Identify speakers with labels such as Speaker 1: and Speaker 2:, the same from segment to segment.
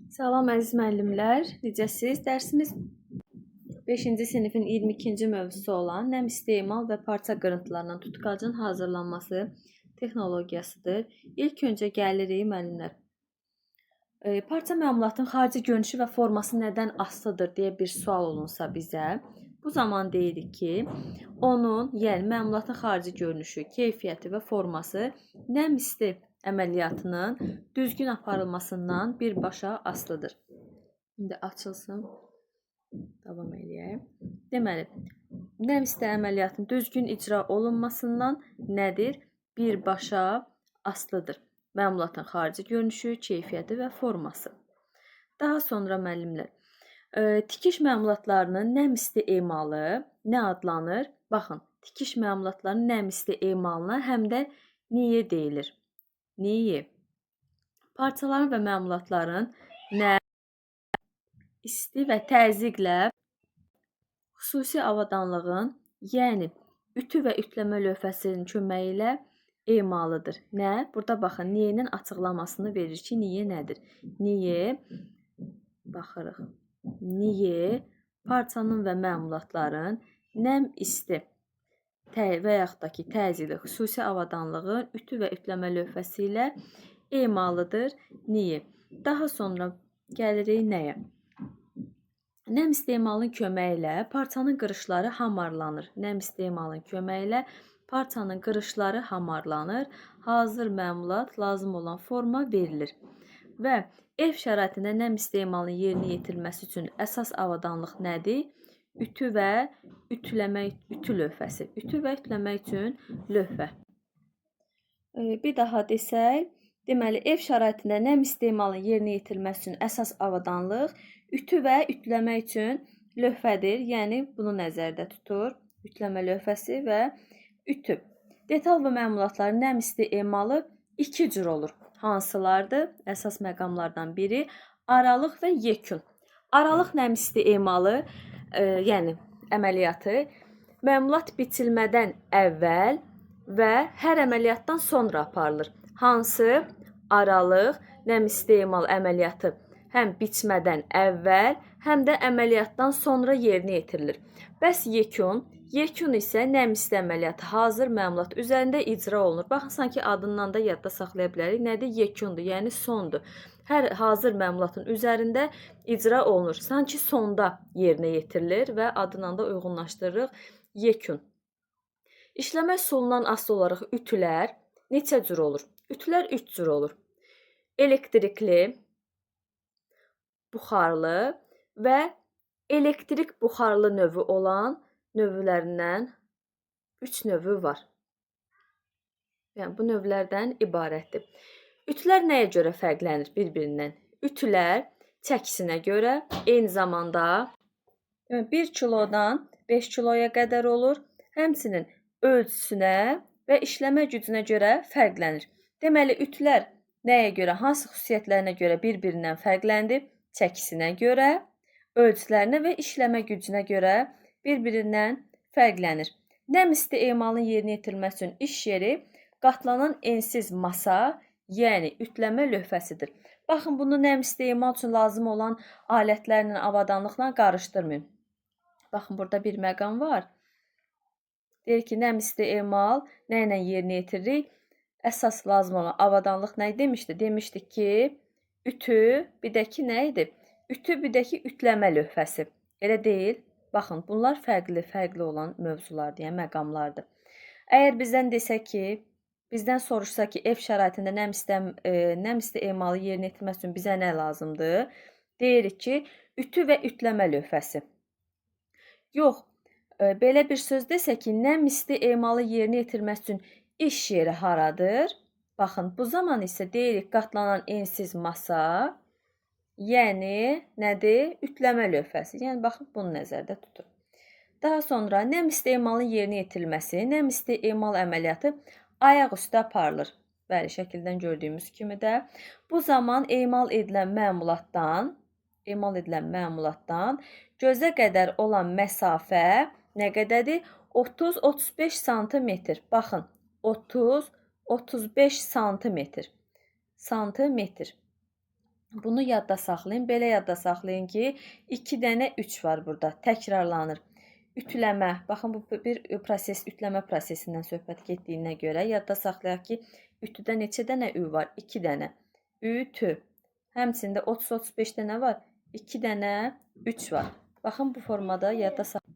Speaker 1: Salam əziz müəllimlər, necəsiz? Dərsimiz 5-ci sinifin 22-ci mövzusu olan nəm istemal və parça qırıntılarından tutqacın hazırlanması texnologiyasıdır. İlk öncə gəlirik müəllimlər. Parça məmulatın xarici görünüşü və forması nədən asılıdır deyə bir sual olunsa bizə, bu zaman deyirik ki, onun, yəni məmulatın xarici görünüşü, keyfiyyəti və forması nəm isti əməliyyatının düzgün aparılmasından birbaşa asılıdır. İndi açılsın. Davam eləyək. Deməli, nəm isti əməliyyatının düzgün icra olunmasından nədir? Birbaşa asılıdır. Məmulatın xarici görünüşü, keyfiyyəti və forması. Daha sonra müəllimlər, tikiş məmulatlarının nəm isti emalı nə adlanır? Baxın, tikiş məmulatlarının nəm isti emalına həm də niyə deyilir? Niyə? Parçaların və məmulatların nəm, isti və təzyiqlə xüsusi avadanlığın, yəni ütü və ütləmə lövhəsinin köməyi ilə emalıdır. Nə? Burada baxın, niyənin açıqlamasını verir ki, niyə nədir? Niyə? Baxırıq. Niyə parçanın və məmulatların nəm isti və yaxud da ki, təzyiqli xüsusi avadanlığın ütü və ütləmə lövhəsi ilə emalıdır. Niyə? Daha sonra gəlirik nəyə? Nəm istemalın köməyi ilə parçanın qırışları hamarlanır. Nəm istemalın köməyi ilə parçanın qırışları hamarlanır. Hazır məmulat lazım olan forma verilir. Və ev şəraitində nəm istemalının yerinə yetirilməsi üçün əsas avadanlıq nədir? Ütü və ütləmək, ütü lövhəsi. Ütü və ütləmək üçün lövhə. Bir daha desək, deməli, ev şəraitində nəm istemalının yerinə yetirilməsi üçün əsas avadanlıq ütü və ütləmək üçün lövhədir. Yəni, bunu nəzərdə tutur. Ütləmə lövhəsi və ütü. Detal və məmulatların nəm isti emalı iki cür olur. Hansılardır? Əsas məqamlardan biri aralıq və yekun. Aralıq nəm isti emalı, yəni əməliyyatı məmulat biçilmədən əvvəl və hər əməliyyatdan sonra aparılır. Hansı? Aralıq nəm isti emal əməliyyatı həm biçmədən əvvəl, həm də əməliyyatdan sonra yerinə yetirilir. Bəs yekun? Yekun isə nəm isti əməliyyatı hazır məmulat üzərində icra olunur. Baxın, sanki adından da yadda saxlaya bilərik. Nədir? Yekundur, yəni sondur. Hər hazır məmulatın üzərində icra olunur. Sanki sonda yerinə yetirilir və adından da uyğunlaşdırırıq. Yekun. İşləmə üsulundan asılı olaraq ütülər neçə cür olur? Ütülər 3 cür olur. Elektrikli, buxarlı və elektrik buxarlı növü olan növlərindən 3 növü var. Yəni, bu növlərdən ibarətdir. Ütülər nəyə görə fərqlənir bir-birindən? Ütülər çəkisinə görə eyni zamanda 1 kilodan 5 kiloya qədər olur. Həmçinin ölçüsünə və işləmə gücünə görə fərqlənir. Deməli, ütülər nəyə görə, hansı xüsusiyyətlərinə görə bir-birindən fərqləndi? Çəkisinə görə, ölçülərinə və işləmə gücünə görə bir-birindən fərqlənir. Nəm isti emalın yerinə yetirilməsi üçün iş yeri qatlanan ensiz masa, yəni ütləmə lövhəsidir. Baxın, bunu nəm isti emal üçün lazım olan alətlərlə, avadanlıqla qarışdırmayın. Baxın, burada bir məqam var. Deyir ki, nəm isti emal nə ilə yerinə yetiririk? Əsas lazım olan avadanlıq nə demişdi? Demişdik ki, ütü, bir də ki, nə idi? Ütü, bir də ki, ütləmə lövhəsi. Elə deyil. Baxın, bunlar fərqli-fərqli olan mövzulardır, yəni məqamlardır. Əgər bizdən desə ki, bizdən soruşsa ki, ev şəraitində nəm isti emalı yerinə yetirmək üçün bizə nə lazımdır? Deyirik ki, ütü və ütləmə lövhəsi. Yox, belə bir söz desə ki, nəm isti emalı yerinə yetirmək üçün iş yeri haradır? Baxın, bu zaman isə deyirik qatlanan ensiz masa, yəni nədir? Ütləmə lövhəsi. Yəni, baxın, bunu nəzərdə tutur. Daha sonra nəm isti emalın yerinə yetirilməsi, nəm isti emal əməliyyatı ayaq üstə aparılır. Bəli, şəkildən gördüyümüz kimi də bu zaman emal edilən məmulatdan gözə qədər olan məsafə nə qədərdir? 30-35 santimetr. Baxın, 30-35 santimetr. Santimetr. Bunu yadda saxlayın. Belə yadda saxlayın ki, 2 dənə 3 var burada. Təkrarlanır. Ütüləmə. Baxın, bu bir proses, ütüləmə prosesindən söhbət getdiyinə görə yadda saxlayaq ki, ütüdə neçə dənə ü var? 2 dənə. Ütü. Həmçində 30-35 dənə var. 2 dənə 3 var. Baxın, bu formada yadda saxlayaq.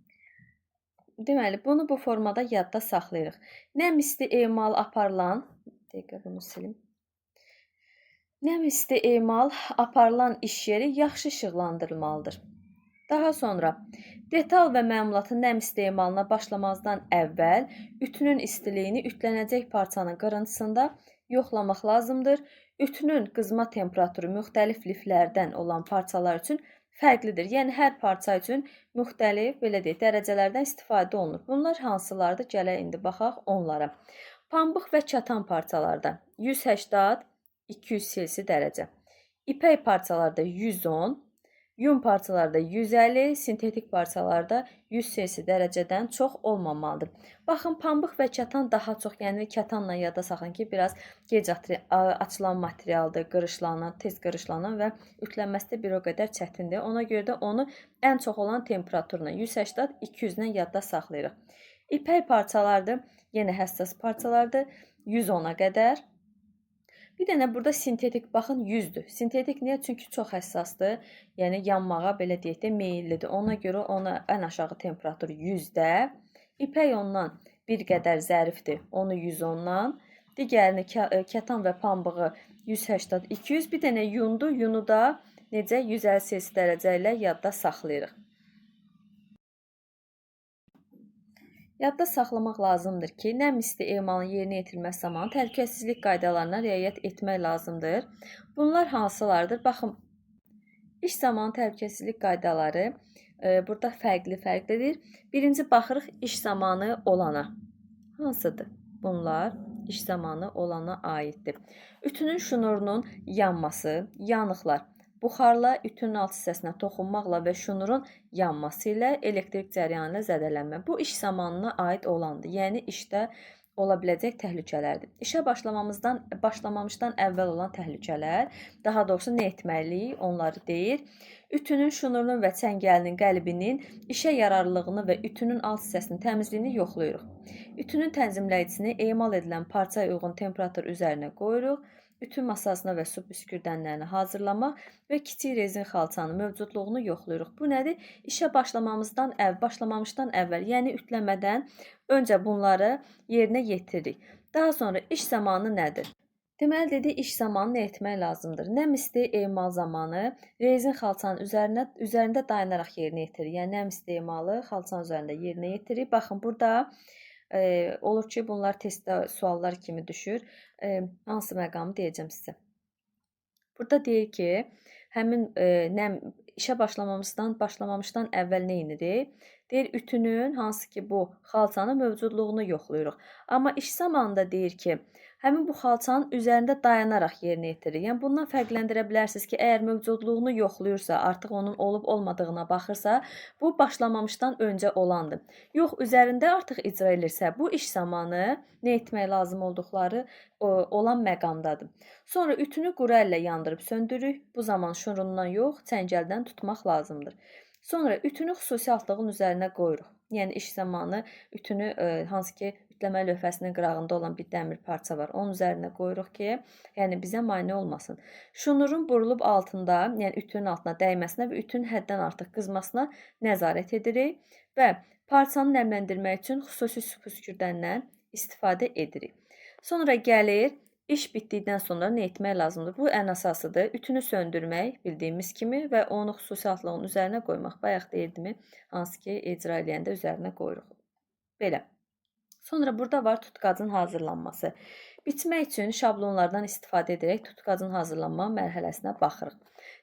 Speaker 1: Deməli, bunu bu formada yadda saxlayırıq. Nəm isti emal aparılan, dəqiqə bunu silim. Nəm isti emal aparılan iş yeri yaxşı işıqlandırılmalıdır. Daha sonra detal və məmulatın nəm istemalına başlamazdan əvvəl ütünün istiliyini ütlənəcək parçanın qırıntısında yoxlamaq lazımdır. Ütünün qızma temperaturu müxtəlif liflərdən olan parçalar üçün fərqlidir. Yəni hər parça üçün müxtəlif, belə deyək, dərəcələrdən istifadə olunur. Bunlar hansılardır? Gələk indi baxaq onlara. Pambıq və katan parçalarda 180-200 Selsi dərəcə. İpək parçalarda 110, yun parçalarda 150, sintetik parçalarda 100 Selsi dərəcədən çox olmamalıdır. Baxın, pambıq və katan daha çox, yəni katanla yadda saxlayın ki, biraz gec açılan materialdır, qırışlanan, tez qırışlanan və ütlənməsi də bir o qədər çətindir. Ona görə də onu ən çox olan temperaturla 180-200-lə yadda saxlayırıq. İpək parçalardır, yenə həssas parçalardır, 110-a qədər. Bir dənə burada sintetik, baxın, 100-dür. Sintetik niyə? Çünki çox həssasdır. Yəni yanmağa, belə deyək də, meyillidir. Ona görə ona ən aşağı temperatur 100-də. İpək ondan bir qədər zərifdir. Onu 110-dan. Digərini kətan və pambığı 180-200. Bir dənə yundur. Yunu da necə? 150 Selsi dərəcə ilə yadda saxlayırıq. Yadda saxlamaq lazımdır ki, nəm isti emalın yerinə yetirilməsi zamanı təhlükəsizlik qaydalarına riayət etmək lazımdır. Bunlar hansılardır? Baxın, iş zamanı təhlükəsizlik qaydaları burada fərqli-fərqlidir. Birinci baxırıq iş zamanı olana. Hansıdır? Bunlar iş zamanı olana aiddir. Ütünün şnurunun yanması, yanıqlar. Buxarla ütünün alt hissəsinə toxunmaqla və şnurun yanması ilə elektrik cərəyanı ilə zədələnmə. Bu iş zamanına aid olandır. Yəni işdə ola biləcək təhlükələrdir. İşə başlamamışdan əvvəl olan təhlükələr, daha doğrusu nə etməliyik, onları deyir. Ütünün, şnurunun və çəngəlinin qəlbinin işə yararlılığını və ütünün alt hissəsinin təmizliyini yoxlayırıq. Ütünün tənzimləyicisini emal edilən parçaya uyğun temperatur üzərinə qoyuruq. Ütü masasına və su püskürdənlərini hazırlamaq və kiçik rezin xalçanın mövcudluğunu yoxlayırıq. Bu nədir? İşə başlamamışdan əvvəl, yəni ütləmədən öncə bunları yerinə yetiririk. Daha sonra iş zamanı nədir? Deməli, dedi, iş zamanı nə etmək lazımdır? Nəm isti emal zamanı rezin xalçanın üzərində dayanaraq yerinə yetirir. Yəni, nəm isti emalı xalçanın üzərində yerinə yetirir. Baxın, burada olur ki, bunlar testdə suallar kimi düşür. Hansı məqamı deyəcəm sizə. Burada deyir ki, həmin nəm işə başlamamışdan əvvəl nə edirik? Deyir, ütünün, hansı ki bu xalçanın mövcudluğunu yoxlayırıq. Amma iş zamanında deyir ki, həmin bu xalçanın üzərində dayanaraq yerinə yetirir. Yəni, bundan fərqləndirə bilərsiniz ki, əgər mövcudluğunu yoxlayırsa, artıq onun olub olmadığına baxırsa, bu başlamamışdan öncə olandır. Yox, üzərində artıq icra edirsə, bu iş zamanı nə etmək lazım olduqları olan məqamdadır. Sonra ütünü quru əllə yandırıb söndürürük. Bu zaman şnurundan yox, çəngəldən tutmaq lazımdır. Sonra ütünü xüsusi altlığın üzərinə qoyuruq. Yəni, iş zamanı ütünü, hansı ki, ütləmə lövhəsinin qırağında olan bir dəmir parça var. Onun üzərinə qoyuruq ki, yəni bizə mane olmasın. Şnurun burulub altında, yəni ütünün altına dəyməsinə və ütünün həddən artıq qızmasına nəzarət edirik və parçanı nəmləndirmək üçün xüsusi su püskürdəndən istifadə edirik. Sonra gəlir, iş bitdikdən sonra nə etmək lazımdır? Bu ən əsasıdır. Ütünü söndürmək bildiyimiz kimi və onu xüsusi altlığın üzərinə qoymaq. Bayaq deyirdim, hansı ki, icra eləyəndə üzərinə qoyuruq. Belə. Sonra burada var tutqacın hazırlanması. Biçmək üçün şablonlardan istifadə edərək tutqacın hazırlanma mərhələsinə baxırıq.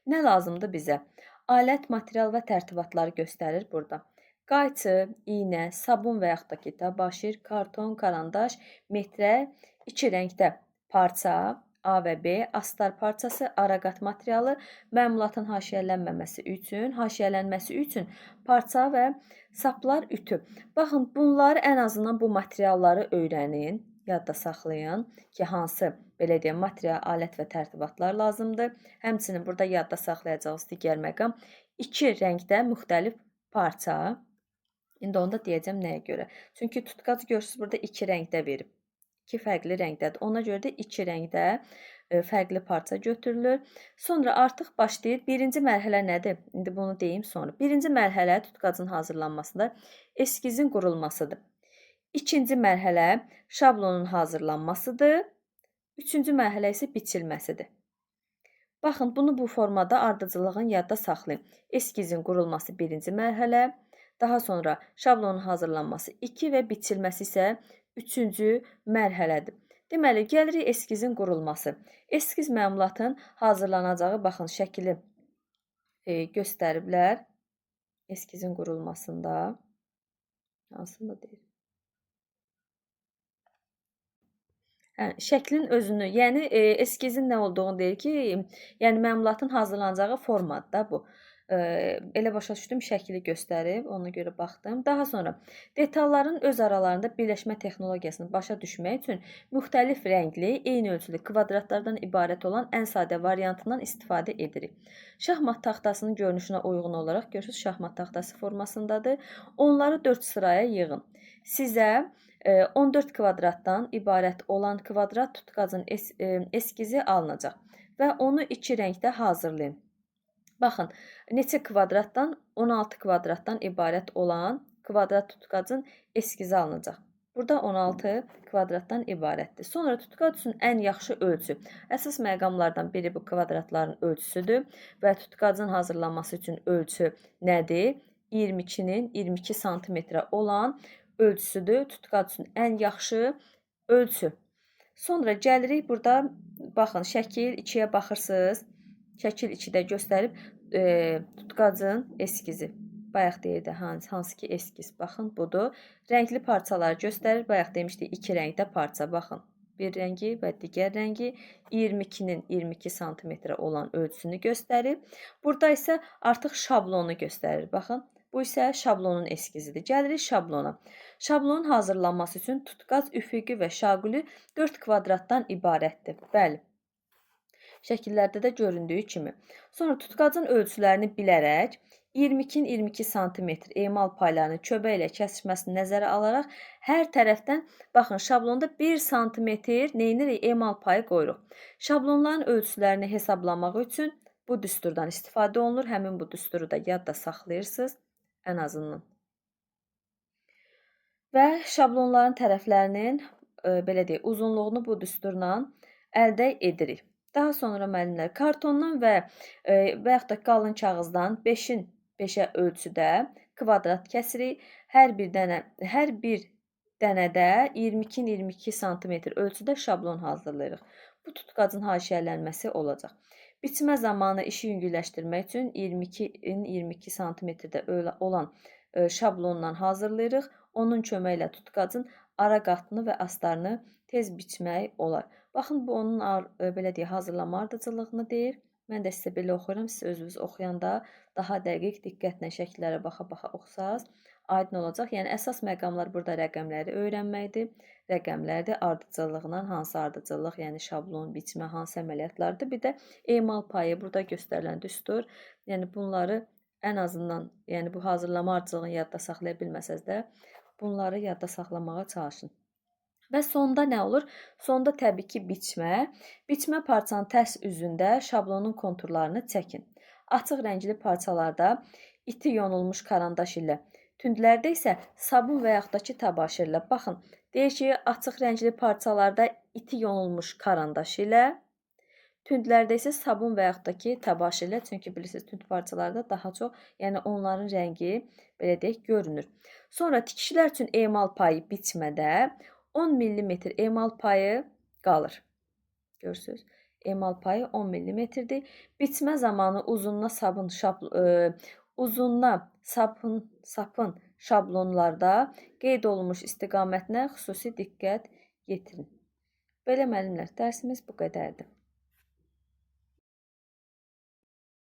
Speaker 1: Nə lazımdır bizə? Alət, material və tərtibatları göstərir burada. Qayçı, iynə, sabun və yaxud da ki, təbaşir, karton, karandaş, metrə, iki rəngdə parça, A və B, astar parçası, araqat materialı, məmulatın haşiyələnməməsi üçün, haşiyələnməsi üçün parça və saplar ütü. Baxın, bunları ən azından bu materialları öyrənin, yadda saxlayın ki, hansı belə deyək, material, alət və tərtibatlar lazımdır. Həmçinin burada yadda saxlayacağınız digər məqam 2 rəngdə müxtəlif parça. İndi onu da deyəcəm nəyə görə. Çünki tutqac görürsünüz burada 2 rəngdə verib. 2 fərqli rəngdədir. Ona görə də 2 rəngdə fərqli parça götürülür. Sonra artıq başlayır. Birinci mərhələ nədir? İndi bunu deyim sonra. Birinci mərhələ tutqacın hazırlanmasında eskizin qurulmasıdır. İkinci mərhələ şablonun hazırlanmasıdır. Üçüncü mərhələ isə biçilməsidir. Baxın, bunu bu formada ardıcıllığın yadda saxlayın. Eskizin qurulması birinci mərhələ, daha sonra şablonun hazırlanması 2 və biçilməsi isə üçüncü mərhələdir. Deməli, gəlirik eskizin qurulması. Eskiz məmulatın hazırlanacağı, baxın, şəkili göstəriblər. Eskizin qurulmasında. Hansında deyir? Hə, şəklin özünü, yəni eskizin nə olduğunu deyir ki, yəni məmulatın hazırlanacağı formatda bu. Elə başa düşdüm, şəkili göstərib, ona görə baxdım. Daha sonra detalların öz aralarında birləşmə texnologiyasını başa düşmək üçün müxtəlif rəngli, eyni ölçülü kvadratlardan ibarət olan ən sadə variantından istifadə edirik. Şahmat taxtasının görünüşünə uyğun olaraq, görürsünüz, şahmat taxtası formasındadır. Onları 4 sıraya yığın. Sizə 14 kvadratdan ibarət olan kvadrat tutqacın eskizi alınacaq və onu 2 rəngdə hazırlayın. Baxın, neçə kvadratdan? 16 kvadratdan ibarət olan kvadrat tutqacın eskizi alınacaq. Burada 16 kvadratdan ibarətdir. Sonra tutqac üçün ən yaxşı ölçü. Əsas məqamlardan biri bu kvadratların ölçüsüdür və tutqacın hazırlanması üçün ölçü nədir? 22-nin 22 santimetrə olan ölçüsüdür. Tutqac üçün ən yaxşı ölçü. Sonra gəlirik burada, baxın, şəkil 2-yə baxırsınız. Şəkil 2-də göstərib tutqacın eskizi. Bayaq deyirdi, hansı ki eskiz. Baxın, budur. Rəngli parçalar göstərir. Bayaq demişdik, 2 rəngdə parça. Baxın, bir rəngi və digər rəngi 22-nin 22 santimetrə olan ölçüsünü göstərir. Burada isə artıq şablonu göstərir. Baxın, bu isə şablonun eskizidir. Gəlirik şablona. Şablonun hazırlanması üçün tutqac üfüqi və şaquli 4 kvadratdan ibarətdir. Bəli. Şəkillərdə də göründüyü kimi. Sonra tutqacın ölçülərini bilərək 22-nin 22 santimetr emal paylarını köbə ilə kəsişməsini nəzərə alaraq hər tərəfdən, baxın, şablonda 1 santimetr neynirik? Emal payı qoyuruq. Şablonların ölçülərini hesablamaq üçün bu düsturdan istifadə olunur. Həmin bu düsturu da yadda saxlayırsınız ən azından. Və şablonların tərəflərinin, belə deyək, uzunluğunu bu düsturla əldə edirik. Daha sonra müəllimlər kartondan və yaxud da qalın kağızdan 5-in 5-ə ölçüdə kvadrat kəsirik. Hər bir dənədə 22-nin 22 santimetr ölçüdə şablon hazırlayırıq. Bu tutqacın haşiyələnməsi olacaq. Biçmə zamanı işi yüngülləşdirmək üçün 22-nin 22 santimetrdə olan şablondan hazırlayırıq. Onun köməyi ilə tutqacın ara qatını və astarını tez biçmək olar. Baxın, bu onun belə deyək, hazırlama ardıcıllığını deyir. Mən də sizə belə oxuyuram. Siz özünüz oxuyanda daha dəqiq, diqqətlə şəkillərə baxa-baxa oxusaz aydın olacaq. Yəni, əsas məqamlar burada rəqəmləri öyrənməkdir. Rəqəmlərdir, ardıcıllıqla, hansı ardıcıllıq, yəni şablon, biçmə, hansı əməliyyatlardır. Bir də emal payı burada göstərilən düstur. Yəni, bunları ən azından, yəni bu hazırlama ardıcıllığını yadda saxlaya bilməsəz də bunları yadda saxlamağa çalışın. Və sonda nə olur? Sonda təbii ki, biçmə. Biçmə parçanın tərs üzündə şablonun konturlarını çəkin. Açıq rəngli parçalarda iti yonulmuş karandaş ilə, tündlərdə isə sabun və yaxud da ki, təbaşir ilə. Baxın, deyir ki, açıq rəngli parçalarda iti yonulmuş karandaş ilə, tündlərdə isə sabun və yaxud da ki, təbaşir ilə. Çünki bilirsiniz, tünd parçalarda daha çox, yəni onların rəngi, belə deyək, görünür. Sonra tikişlər üçün emal payı biçmədə 10 millimetr emal payı qalır. Görürsünüz, emal payı 10 millimetrdir. Biçmə zamanı uzununa sapın şablonlarda qeyd olunmuş istiqamətinə xüsusi diqqət yetirin. Belə müəllimlər, dərsimiz bu qədərdir.